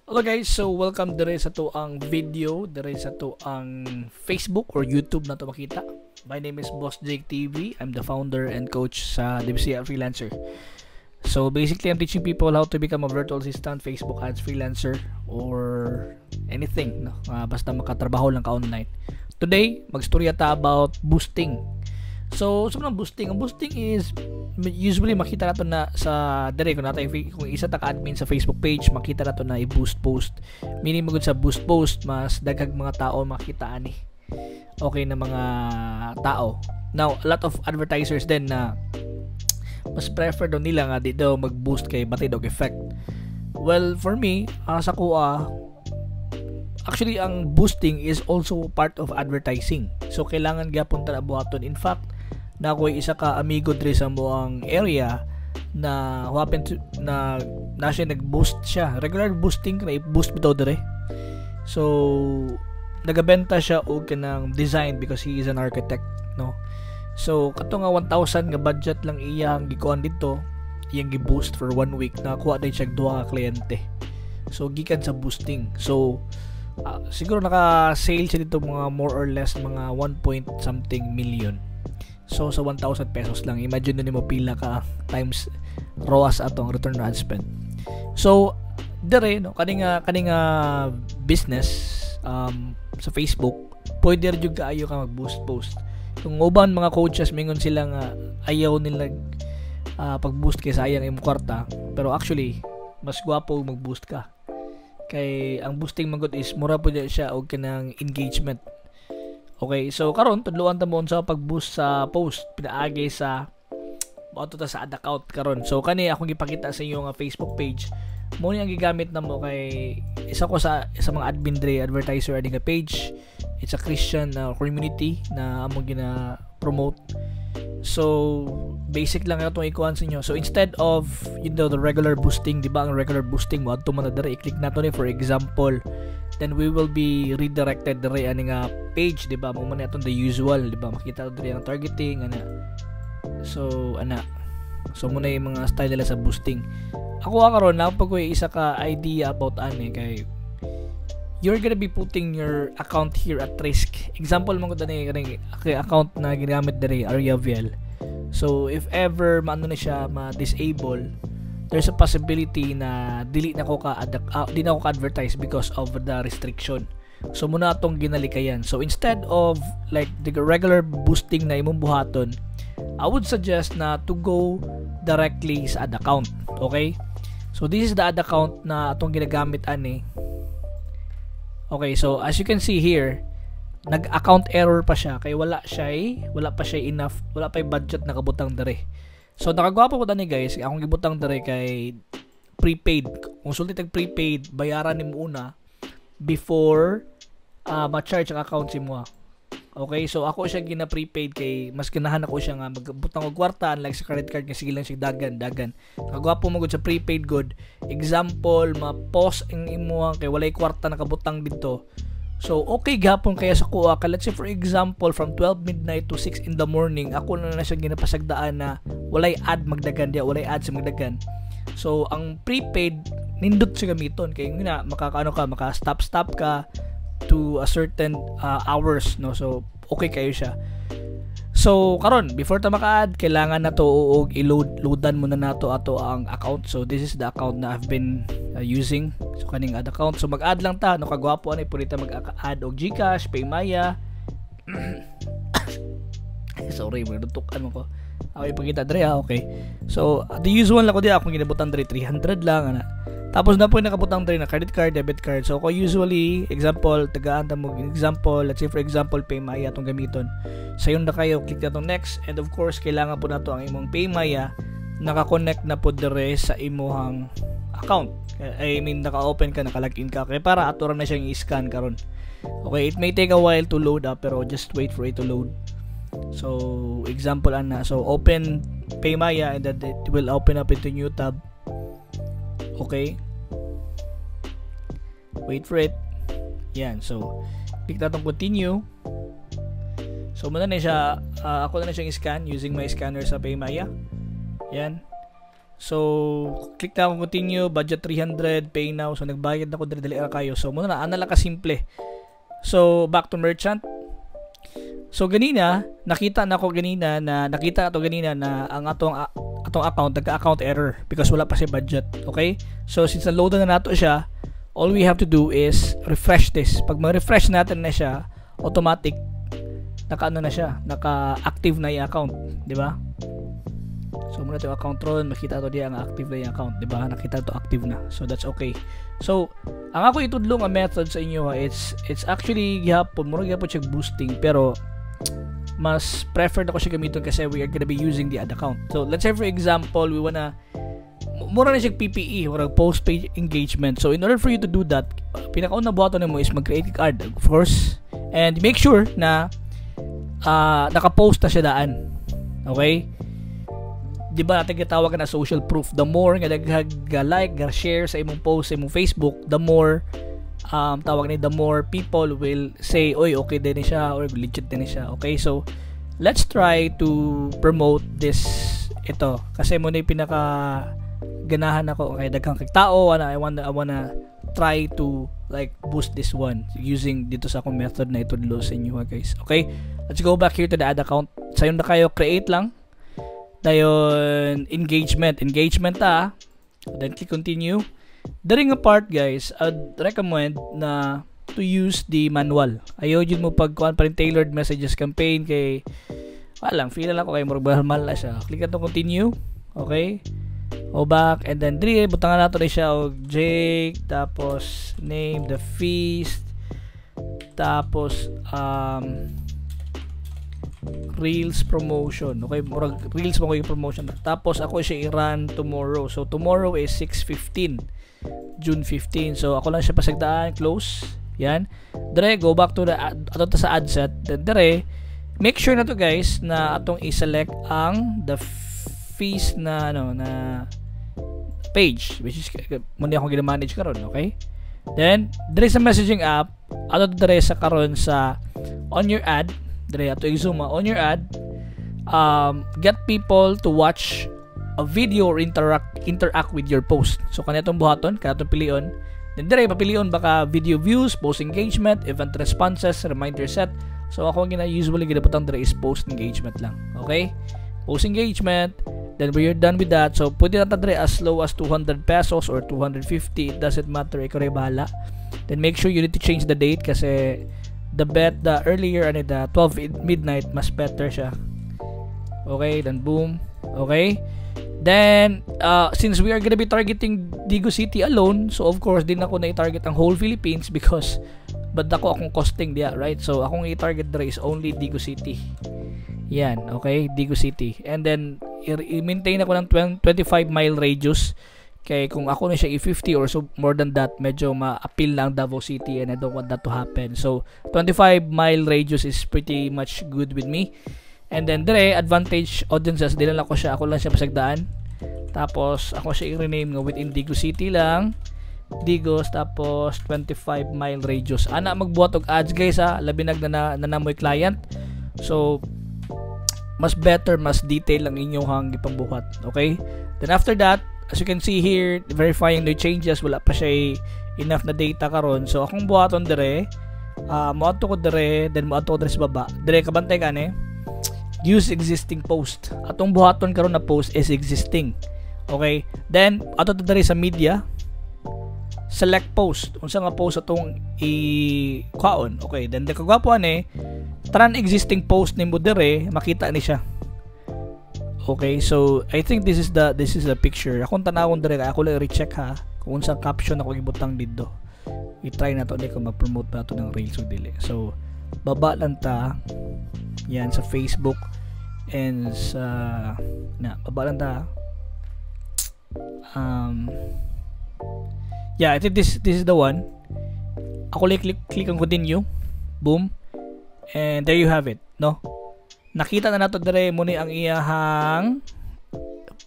Hello guys, so welcome dire sa atoang video, dire sa atoang Facebook or YouTube na to makita. My name is Boss Jake TV. I'm the founder and coach sa Debsia Freelancer. So basically, I'm teaching people how to become a virtual assistant, Facebook ads freelancer, or anything, no? Basta makatrabaho lang ka online. Today, magstorya ta about boosting. So, sa so, boosting, ang boosting is usually makita nato na sa dire kung natay kung isa ta ka admin sa Facebook page, makita nato na i-boost post. Meaning magud sa boost post, mas daghang mga tao makita ani. Okay na mga tao. Now, a lot of advertisers din na mas prefer daw nila nga di daw mag-boost kay batid og effect. Well, for me, sa kuha, actually ang boosting is also part of advertising. So kailangan gyapon ta buhaton. In fact, na ako'y isa ka amigo diri sa amoang area na who happened to, na na siya nag-boost siya. Regular boosting na i-boost bitaw dire. So nagabenta siya og kanang design because he is an architect, no? So kato nga 1,000 nga budget lang iyang gikuan dito, iyang gi-boost for one week, nakakuha din siya duha ka kliyente. So gikan sa boosting. So siguro naka-sale siya dito mga more or less mga 1 point something million. So sa 1,000 pesos lang, imagine na nimo pila ka times ROAS atong return on ad spend. So dire, no, kani nga business sa Facebook, pwede ra jud kaayo ka mag-boost post. Kung uban mga coaches mingon sila nga ayaw nila pag-boost kay sayang imong kwarta, pero actually mas gwapo mag-boost ka. Kay ang boosting man gud is mura pud siya og kanang engagement. Okay, so karon tudloan ta mo sa pag-boost sa post pinaagi sa moadto ta sa ad account karon. So kani akong gipakita sa inyo nga Facebook page. Mo ni ang gigamit namo kay isa ko sa mga admin dre, advertiser ani nga page. It's a Christian community na among gina-promote. So basic lang atong ikuan sa inyo. So instead of the regular boosting, di ba, ang regular boosting mo adto man na dere, i-click nato ni, for example, then we will be redirected dere ani nga page, di ba? Mo man atong the usual, di ba? Makita dere ang targeting ana. So ana. So muna yung mga style nila sa boosting. Ako karon na pag isa ka idea about ani kay you're gonna be putting your account here at risk. Example man ko dani kaning account na ginagamit diri, Ariaviel. So if ever maano na siya, ma-disable, there's a possibility na dili na ko ka di na ko ka-advertise because of the restriction. So muna atong ginalikayan. So instead of like the regular boosting na imong buhaton, I would suggest na to go directly sa ad account. Okay? So this is the ad account na atong ginagamit ani. Okay, so as you can see here, nag-account error pa siya kay wala pa siya enough, wala pa yung budget na kabutang dere. So nakagwapo ko dani guys, akong gibutang dere kay prepaid. Kung sulti tag prepaid, bayaran nimo una before ma-charge ang account si mo. Okay, so ako siya gina prepaid kay mas ganahan ako siya nga magbutang og kwarta unlike sa credit card nga sige lang siya dagan dagan. Kagwapo mo gud sa prepaid good. Example, ma-pause ang imo kay walay kwarta nakabutang dito. So okay gapon kaya sa kuha ka. Let's say, for example, from 12 midnight to 6 in the morning, ako na na siya ginapasagdaan na walay ad magdagan diya, walay ad sa magdagan. So ang prepaid nindot siya gamiton kay nga makakaano ka, maka stop stop ka to a certain hours, no? So okay kayo siya. So karon, before ta maka-add, kailangan na to og i-load, loadan muna nato ato ang account. So this is the account na I've been using. So kaning ad account, so mag-add lang ta, no? Kagwapo ani, pwede ta mag-add og GCash, PayMaya. Sorry, magdutukan mo ko. Ako ipakita dre ha, okay. So the usual lang ko di akong ginabutan dre, 300 lang ana. Tapos na po nakabutang dre na credit card, debit card. So ako usually, example, tagaan ta mo example, let's say, for example, PayMaya atong gamiton. Sayon na kayo, click na tong next, and of course kailangan po nato ang imong PayMaya naka-connect na po dire sa imuhang account. I mean, naka-open ka, naka-login ka. Kaya para ato ra na siyang i-scan karon. Okay, it may take a while to load up pero just wait for it to load. So, example ana. So, open PayMaya and then it will open up into new tab. Okay. Wait for it. Yan. So, click na itong continue. So, muna na siya, ako na siyang scan using my scanner sa PayMaya. Yan. So, click na akong continue, budget 300, pay now. So, nagbayad na ko diri, dali ra kayo. So, mao na, ana lang ka simple. So, back to merchant. So, ganina, nakita to ganina na ang atong account nagka-account error because wala pa siya budget. Okay? So, since na-load na nato siya, all we have to do is refresh this. Pag ma-refresh natin na siya, automatic naka ano na siya, naka-active na yung account, di ba? So mao na 'tong account ron, makita to diya ang active na yung account, di ba? Nakita to, active na. So that's okay. So ang ako itudlo nga method sa inyo, it's actually gihapon, mura gihapon siya boosting, pero mas preferred ako siya gamiton kasi we are gonna be using the ad account. So let's say, for example, we wanna, mura na siya PPE or post page engagement. So in order for you to do that, pinakauna buhaton nimo is mag-create ka ad, of course, and make sure na naka-post na siya daan. Okay? Di ba natin gitawag na social proof? The more nga daghag like, ga share sa imong post sa imong Facebook, the more tawag ni, the more people will say, "Oy, okay din siya," or "Legit din siya." Okay, so let's try to promote this, ito kasi mao na yung pinaka ganahan ako kay daghang kay tao ana. I wanna try to like boost this one using dito sa akong method na itudlo sa inyo, guys. Okay, let's go back here to the ad account. Sayon na kayo, create lang, dayon engagement, engagement ta, then click continue. Diri nga part, guys, I'd recommend na to use the manual. Ayaw jud mo pag kuan pa rin tailored messages campaign kay wala lang, feel lang ko kay murag mahal na siya. Click ato continue. Okay, o back, and then diri butangan nato ni siya og Jake, tapos name the feast, tapos Reels promotion. Okay, murag Reels mo ko yung promotion. Tapos ako siya i-run tomorrow. So tomorrow is 6:15, June 15. So ako lang siya pasagdaan, close. Yan. Dre, go back to the ad, ato ta sa ad set. Then dre, make sure na to, guys, na atong i-select ang the feast na ano na page, which is mao ni akong gina-manage karon, okay? Then dre sa messaging app, ato dre sa karon sa on your ad, dre ato i-zoom on your ad, get people to watch a video or interact with your post. So kanitong buhaton, kanatong pilion. Then dire papilion baka video views, post engagement, event responses, reminder set. So ako ang gina usually ginabutang dire is post engagement lang. Okay? Post engagement, then when you're done with that, so pwede na ta dire as low as 200 pesos or 250, it doesn't matter, ikaw rin bahala. Then make sure you need to change the date kasi the earlier ano, the 12 midnight, mas better siya. Okay, then boom. Okay? Then, since we are gonna be targeting Digos City alone, so of course, di na ko na i-target ang whole Philippines because but ako akong costing diya, right? So, akong i-target dira is only Digos City. Yan, okay? Digos City. And then, i-maintain ako ng 25 mile radius. Kay kung ako na siya i-50 or so more than that, medyo ma-appeal lang Davao City and I don't want that to happen. So, 25 mile radius is pretty much good with me. And then dire advantage audiences, di lang ako siya, ako lang siya pasagdaan. Tapos ako siya i-rename nga within Digos City lang. Digos, tapos 25 mile radius. Ana magbuhat og ads, guys, ha, labi nag na, na namoy client. So mas better, mas detail lang inyong gipambuhat. Okay? Then after that, as you can see here, verifying the changes, wala pa siya enough na data karon. So akong buhaton dire, moadto ko dire, then moadto ko dire sa baba. Dire kabantay ka ni use existing post. Atong buhaton karon na post is existing. Okay? Then ato to diri sa media, select post. Unsa nga post atong i-kuhaon. Okay, then de kagwapo ani, tanan existing post nimo dire makita ni siya. Okay, so I think this is the picture. Akong tanawon dire, ako lang recheck ha kung unsang caption ako gibutang didto. I-try na to ni kung mag-promote pa to ng Reels o dili. So baba lang ta yan sa Facebook and sa na baba lang ta. Yeah, I think this is the one. Ako lang click click ang continue. Boom. And there you have it, no? Nakita na nato dire, mao ni ang iyahang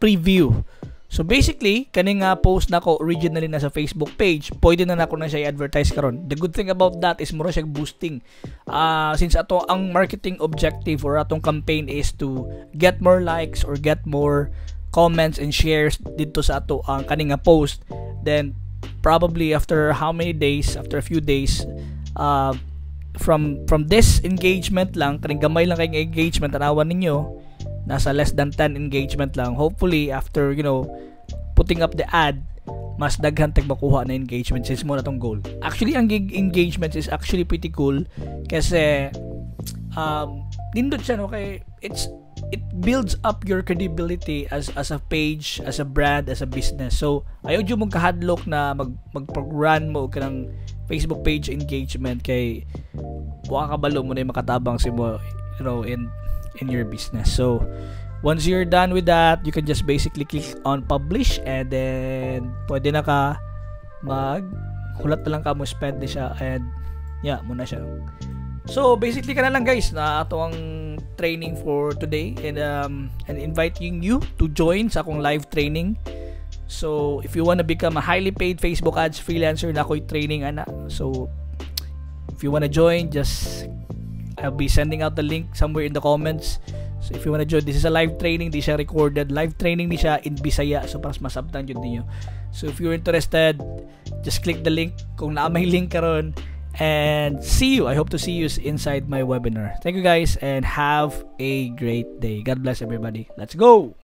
preview. So basically, kani nga post nako originally na sa Facebook page, pwede na nako na siya i-advertise karon. The good thing about that is mura siya boosting. Since ato ang marketing objective or atong campaign is to get more likes or get more comments and shares dito sa ato ang kaning nga post, then probably after how many days, after a few days, from this engagement lang, kaning gamay lang kay engagement, tanawan ninyo, nasa less than 10 engagement lang. Hopefully, after putting up the ad, mas daghan tag makuha na engagement since mao na tong goal. Actually, ang gig engagement is actually pretty cool kasi nindot siya, no, kay it builds up your credibility as a page, as a brand, as a business. So, ayaw jud mong kahadlok na mag-run mo kanang Facebook page engagement kay wa ka balo, mao na makatabang sa imo in your business. So, once you're done with that, you can just basically click on publish and then pwede na ka mag hulat na lang ka mo spend ni siya and yeah, mao na siya. So basically kana lang, guys, na ato ang training for today and inviting you to join sa akong live training. So if you wanna become a highly paid Facebook ads freelancer, naa ko'y training ana. So if you wanna join, just I'll be sending out the link somewhere in the comments. So if you wanna join, this is a live training, di siya recorded. Live training ni siya in Bisaya. So para mas masabtan jud ninyo. So if you're interested, just click the link kung naa may link karon and see you. I hope to see you inside my webinar. Thank you, guys, and have a great day. God bless everybody. Let's go.